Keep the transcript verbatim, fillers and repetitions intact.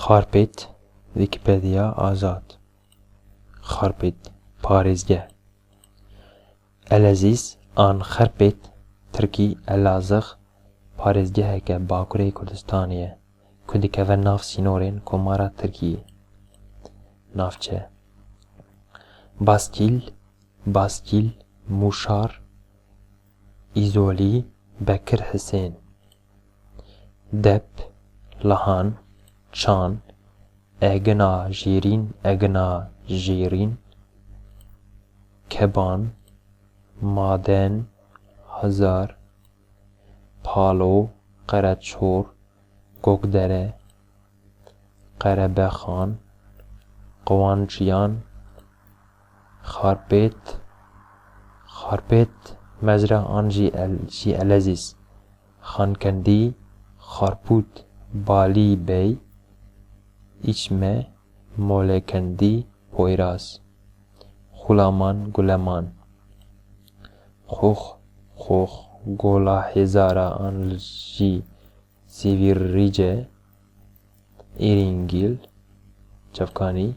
Xarpêt, Wikipedia, azad. Xarpêt, parêzgeh. Elezîz an Xerpêt, tirkî, Elazığ, parêzgeheke Bakurê Kurdistanê ye, ku dikeve nav sînorên Komara Tirkiyê. Navçe. Baskîl, Baskîl, Mûşar, Îzolî, Bekir Hisên. Dep, Lihan, Çan, Egina Jêrîn, Egina Jêrîn, Keban, Maden, Hazar, Palo, Qereçor, Gokdere, Qerebexan, Qiwanciyan, Xarpêt, Xarpêt, Mezra an jî El-, jî Elezîz, Xankendî, Xarpût, Balî Bey, Îçme, Molekendî, Poyraz, Xulaman, Guleman, Xox, Xox, Gola Hêzara an jî Sîvîrrîce, Îrîngîl, Çavkanî,